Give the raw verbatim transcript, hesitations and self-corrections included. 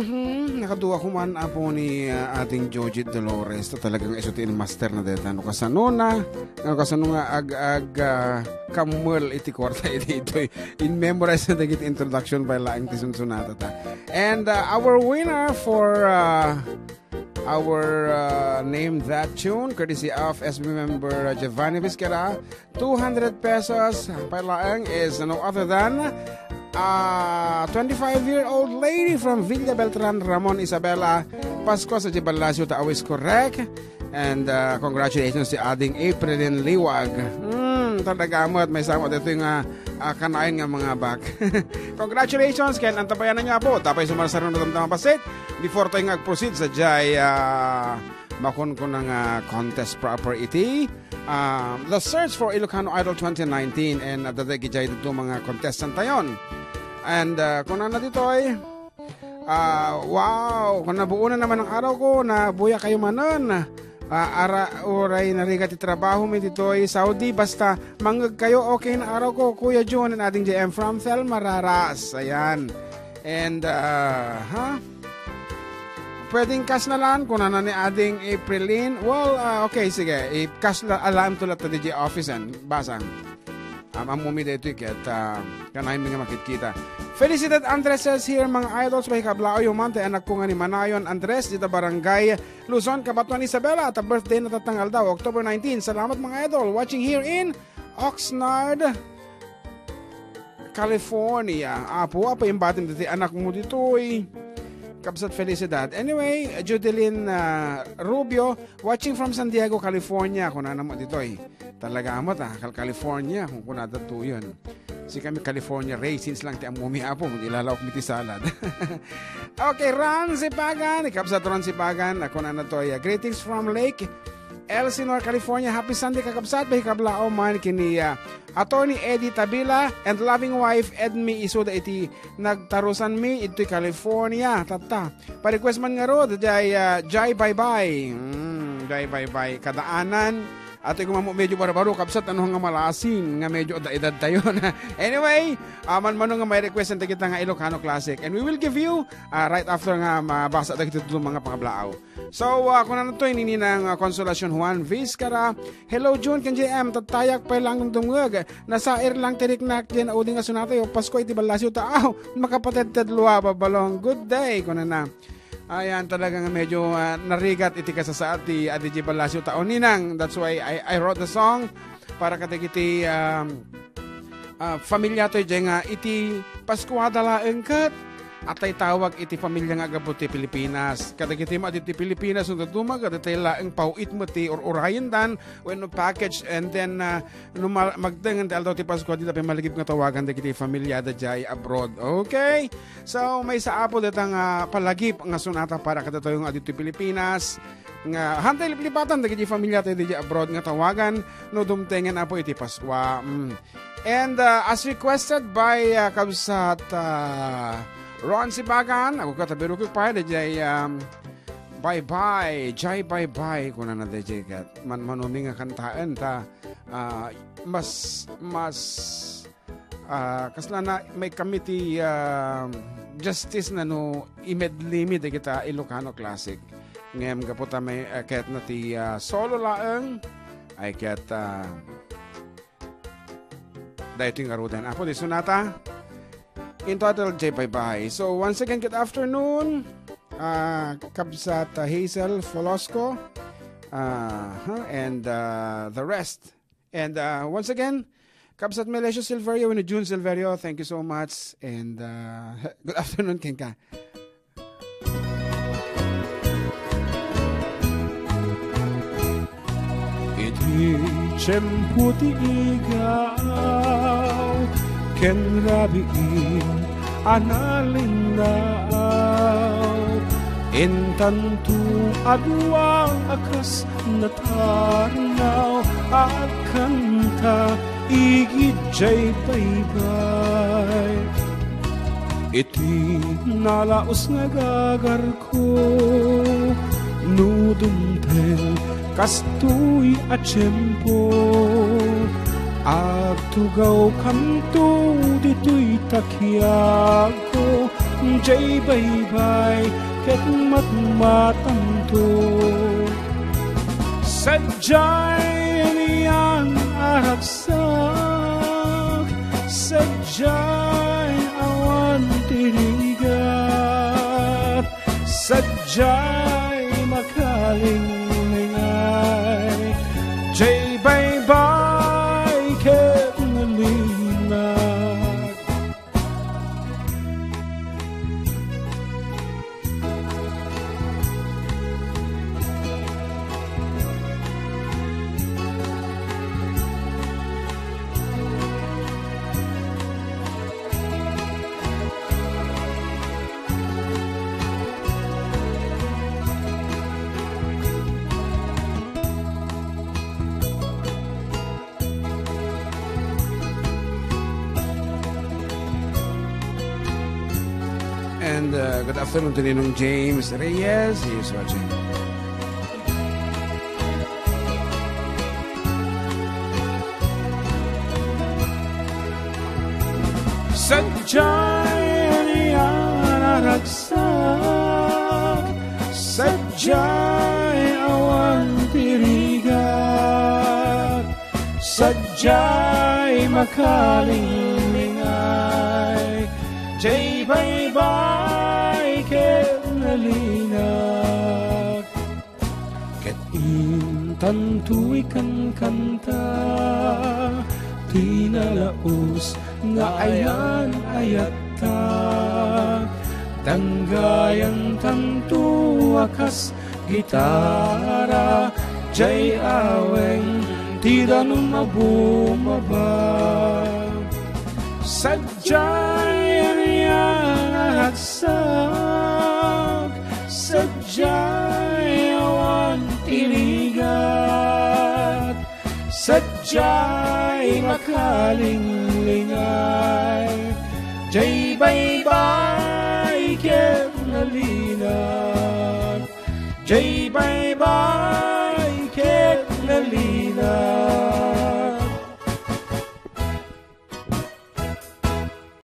Mhm, nakaduwa ko man, apo ni, ah, Ading Jojit Dolores, ta talagang isu ti inmaster na deta. No kasano na, no kasano nga ag-, ag-, ah, kammel iti kwarta iti itoy. In-memorize na dagiti introduction pay laeng ti sunsunata ta. And, ah, our winner for, ah, our, ah, Name That Tune, courtesy of S B member, ah, Giovanni Vizquera, two hundred pesos pay laeng is no other than, ah, twenty-five-year-old lady from Villa Beltran, Ramon, Isabela. Pascua sa Giballasio ta always correct. And, ah, congratulations ti Ading Aprilin Liwag. Hmm, talaga met, maysa met daytoy nga, ah, kanayon nga mangabak. Congratulations, ken antabayanan niyo, apo. Tapay sumarsaruno damdama pasit. Before tayo nga ag-proceed sa jay, ah, makunkuna nga contest proper iti, ah, The Search for Ilocano Idol twenty nineteen, and adda dagiti jay dito mga contestant tayon. And, ah, kunana ditoy, ah, wow, kung nabuo na naman ang araw ko, nabuya kayo manen. Ah, ara, uray narigat ti trabaho mi ditoy Saudi, basta mangeg kayo, okay na araw ko, Kuya Jun and Ading J M from Thelma Raras. Ayan. And, ah, ha? Pwedeng cash na lang, kunana ni Ading Aprilin. Well, ah, okay, sige. I-cash la, alam to latta di office, and basa. Am-, ammom mi daytoy ket, ah, kanayon mi nga makitkita. Felicidad Andres says here, mga idols, pakikablaawyo man ti anak ko nga ni Manayon Andres, dita barangay Luzon, Cabatuan, Isabela, ta birthday na tatta nga aldaw, October nineteen. Salamat, mga idol. Watching here in Oxnard, California. Apo, apay imbatim ditoy anak mo ditoy. Kabsat Felicidad. Anyway, Judeline, ah, Rubio, watching from San Diego, California. Kunana mo ditoy. Talaga amat, ah, Cal-, California, kung kunada tuyon. Si kami California raisins lang ti ammo mi, apo, ilalaok mi ti salad. Okay, Ron Sipagan, ikabsat Ron Sipagan, ako na natoy. Ah, greetings from Lake Elsinore, California. Happy Sunday, kakabsat. Pakikablaaw man kini, ah, Attorney Eddie Tabila and loving wife Edmi Isuda iti nagtarusan mi iti California. Tatta. Pa-request man ngarud, jay, ah, Jay Baybay. Hmm, Jay Baybay. Kadaanan. Atoy kung medyo barbaro, kabsat, ano nga malasin, nga medyo da edad tayo na. Anyway, ah, man-mano nga may request ang kita nga Ilocano Classic. And we will give you, ah, right after nga mabasa dagiti tulo mga pangablaaw. So, ah, kung ano to, ininang, ah, Consolacion Juan Vizcara. Hello, Jun, ken J M, tattayak pay lang dumdumngeg. Nasair lang ti riknak, diyan audi nga sunatayo, Pasko iti Balasio, taaw, makapatedtedlo a babalong. Good day, kunana. Ayan, talagang medyo, ah, narigat iti kasasaad ti Adi J Balasio, taaw, ninang. That's why I, I wrote the song para kadagiti, um, ah, familia toy, jay nga iti Paskuada laeng ket atay tawag iti familia nga aggapu ti Pilipinas. Kadagiti madi ti Pilipinas, no dadduma, kadatay laeng paw-it met ti ur-urayendan wenno package, and then, ah, no ma-, magtengen ti aldaw ti Pasko, dida pay malagip nga tawagan dagiti familia da jay abroad. Okay? So, maysa apo deta nga palagip nga sunata para kadatayo nga adito Pilipinas, nga hantay liplipatan dagiti familia tayo didi abroad nga tawagan no dumtengen apo iti Paskua. Mm. And, uh, as requested by, uh, kabsat, uh, Ron Sibagan, ako katabi, Ruki Pay, dayjay, um, Bye Bye, Jay Bye Bye, kunana dayjay ket man-, manumi nga kantaen ta, uh, mas, mas, uh, kasla na may kami ti, uh, justice na no imedlimi dagita Ilocano Classic. Ngem gapu ta may, uh, ket na ti, uh, solo laeng, ay ket, uh, daytoy ngaruden. Apo, di sunata. Entitled Jay Bye Bye. So, once again, good afternoon. Uh, kabsat, uh, Hazel Folosco. Uh, huh, and, uh, the rest. And, uh, once again, kabsat Melesio Silverio and June Silverio, thank you so much. And, uh, good afternoon, kenka. Iti tiempo ti igaw ken rabii a nalinaw, intanto a dua a kas natarnaw a agkanta igid jay baybay. Iti nalaus nga gagarko, no dumteng kastoy a tiempo, agtugawkanto ditoy takiagko, Jay baybay ket matmatanto. Sadiay nian a ragsak, sadiay awan ti rigat, sadiay makalinglingan. Jay baybay ket nalinak. And uh, good afternoon to Ninong James Reyes. He is watching. Sadiay nian a ragsak, sadiay awan ti rigat, sadiay makalinglingan. Jay baybay ket nalinak. Ket intanto ikankanta ti nalaus nga ayan-ayatta. Danggayantanto a kas gitara, jay aweng ti danum a bumaba. Sadiay nian a ragsak, sadiay awan ti rigat, sadiay makalinglingan. Jay baybay